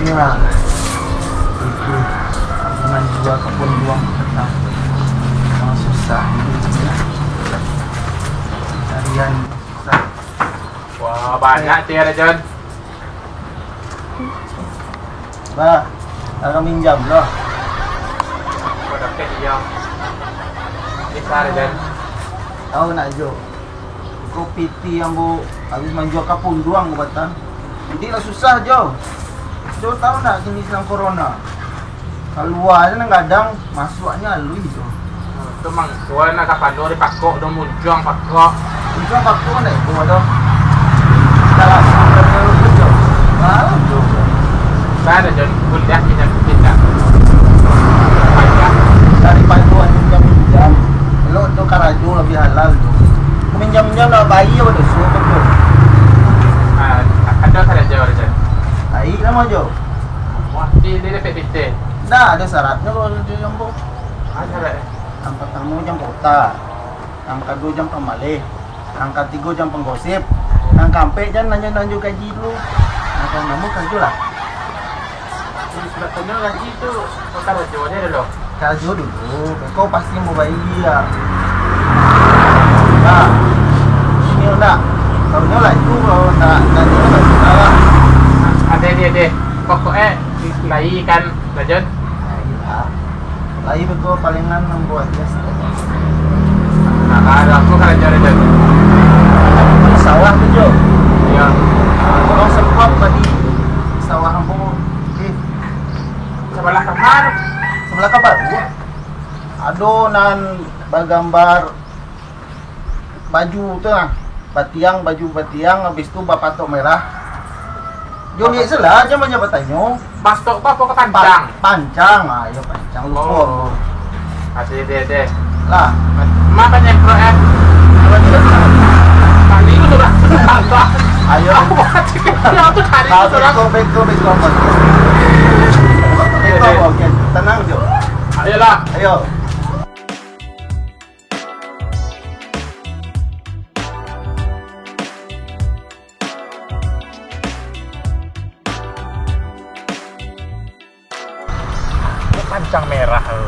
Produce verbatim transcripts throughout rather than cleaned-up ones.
Nah, itu, manjua kabun juang, nah, memang susah hidupnya. Carian susah. Wah, banyak tu ya, Rajon. Bah, kalau minjam lah. Kau dapat diam. Bisa, Rajon. Tahu nak, Jo? Ko piti ambo habis manjua ka punduang ko batang. Jadi lah susah, Jo. Jo tahu ndak kini sedang corona? Kalua se nan gadang, masuaknyo aluih, Jo. Tu mangko nak kapalo dipakok, do muncuang pakok. Muncuang pakok ndak itu, Jo. Dalam sampai ke, Jo. Tahu, Jo. Ada, Jo, kuliah pindah-pindah. Banyak. Daripada pinjam-pinjam, lo tu karajo lebih halal, Jo. Minjam-minjam lah bayi apa tu, suruh tu. Ah, ada karajo, ada. Baik lah, Jo. Wah, di, di dapek pitih. Ndak ado syaratnyo kalau di Jombo. Ah, syarat, eh? Nan partamo jam kota, nan kaduo jam pamaleh, nan katigo jam panggosip, nan kaampek jam nanyo-nanyo gaji dulu. Nan kanamo karajo lah. Sudah tanya gaji tu, karajo aja dulu. Karajo dulu, kau pasti mau bayar. Nah, ini ndak. Kalau nyo lah itu, kalau ndak, ndak, ndak, ndak, ndak, ndak. Ada, ada, ada. Pokoknya, lai kan, Rajon? Nah, iya. Lai betul palingan membuat jas. Nah, ada aku kan, Rajon, Rajon. Di sawah tu, Jo. Iya. Nah, tolong semprot tadi sawah ambo. Eh. Sebelah kamar. Sebelah kamar? Iya. Ado nan bagambar baju tu lah. Batiang, baju batiang, habis tu bapatok merah. Jo liek se lah, jan banyak batanyo. Batok ko apo ko pancang? Pancang, ah, yo pancang, lupo. Oh. Ade, ade, ade. Lah. Ma panyemprot, eh? Tadi tu sudah. Ayo. Aku bukan cik kecil tu tadi tu sudah. Beko, beko, beko, beko. Beko, oke. Tenang, Jo. Ayolah. Ayo. Pancang merah tu.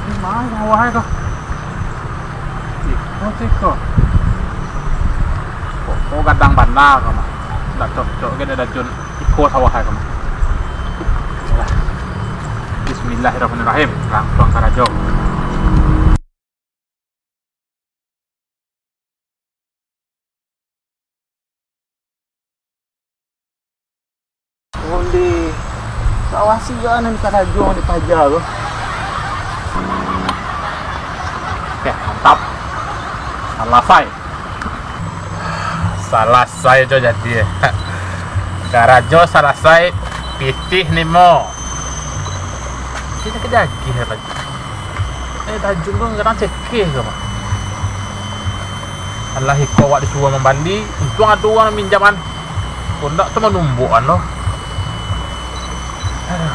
Di ma sawah tu? Ih, musik tu. Kok, kok gadang bana ko mah. Ndak cocok ge dek Rajon iko sawah ko mah. Bismillahirrahmanirrahim. Langsuang karajo. Onde, sawah sia nan karajo di paja tu. Oke, mantap. Salasai. Salasai jo jadi. Karajo salasai, pitih nimo. Kini kajagih ya, Pak. Eh, Tajun tu kadang cekeh ke, Pak? Alah, iko awak disuruah mambali, untuang ado urang minjaman. Kok ndak tu manumbuakan tu. Aduh.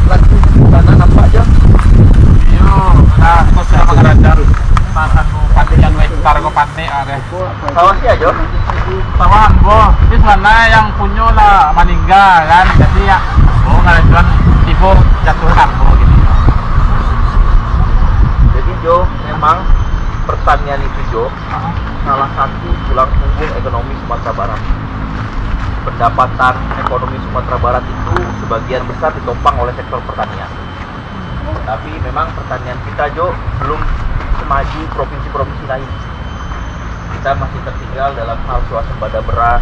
Lagi tanah nampak je. Iyo, nah, kau sudah mangarajar. Tanah tu, panek yang hektar kau panek ah, deh. Sawah sia, Jo? Sawah ambo. Tapi sabananyo yang punyo lah maningga kan. Jadi ya, oh, kalau tuan tibo jatuah kampung gini. Jadi, Jo, memang pertanian itu, Jo, salah satu tulang punggung ekonomi Sumatera Barat. Pendapatan ekonomi Sumatera Barat itu sebagian besar ditopang oleh sektor pertanian. Tapi memang pertanian kita, Jo, belum semaju provinsi-provinsi lain. Kita masih tertinggal dalam hal swasembada beras.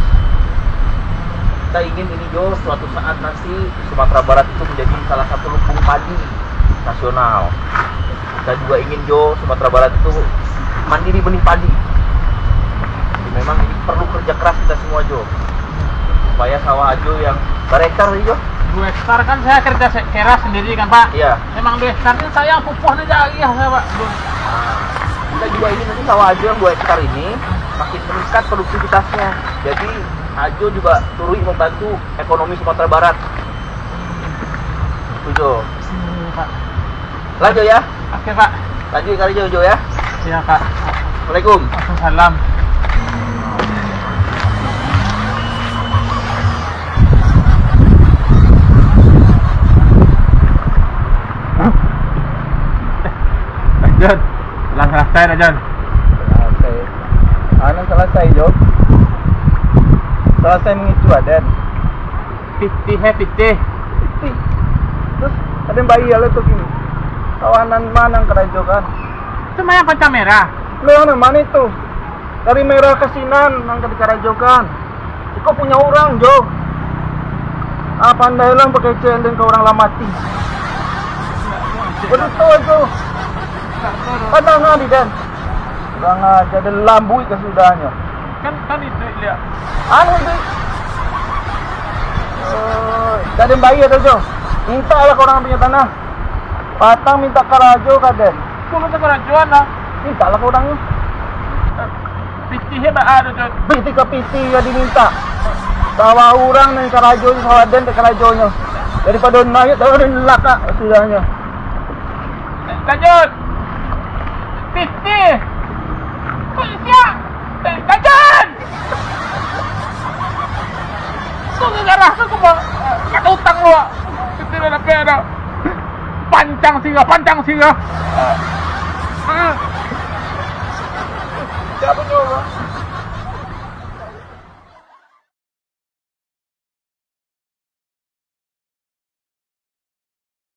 Kita ingin ini, Jo, suatu saat nanti Sumatera Barat itu menjadi salah satu lumbung padi nasional. Kita juga ingin, Jo, Sumatera Barat itu mandiri benih padi. Jadi, memang ini perlu kerja keras kita semua, Jo. Supaya sawah Ajo yang bara hektar tadi, Jo? Dua hektar kan saya kerja se-, keras sendiri kan, Pak? Iya. Memang dua hektar ini saya yang pupuh ni dari ya, saya, Pak. Nah, kita juga ingin nanti sawah Ajo yang dua hektar ini makin meningkat produktivitasnya. Jadi, Ajo juga turut membantu ekonomi Sumatera Barat. Itu, Jo. Iya, Pak. Lanjut ya. Oke, Pak. Lanjut kali, Jo, Jo, ya. Ya, Kak. Assalamualaikum. Waalaikumsalam. Jon, lah salasai dah, Jon. Salasai. Anu salasai, Jo. Salasai mangicu aden. Pitih, eh, pitih. Pitih. Terus, aden bayia lah tu kini. Kawanan ma nan karajo kan? Sumayang pancang merah. Lo nan ma itu? Dari merah ka sinan nan ka dikarajokan. Iko punyo urang, Jo. Ah, pandai lah bakecek den ka urang lah mati. Baduto, Jo. Pandang di den. Kurang aja, den lambuik ka sudahnyo. Kan, kan itu dia. Anu itu. Oh, dak den bayia tu, Jo. Mintak lah ka urang punyo tanah. Patang mintak karajo ka den. Kok mintak karajoan lah? Mintak lah ka urangnyo. Pitih hebat ah tu, Jon. Pitih ka pitih ka dimintak. Kawa urang nan karajo, kawa den ka karajonyo. Daripado naik, taruh di lakak sudahnyo. Lanjut. Pitih. Kok siap? Eh, Jon! Kok gagarah tu, kok ba-, kata utang lu, ah. Pitih dah dapek dah. Pancang sirah, pancang sirah.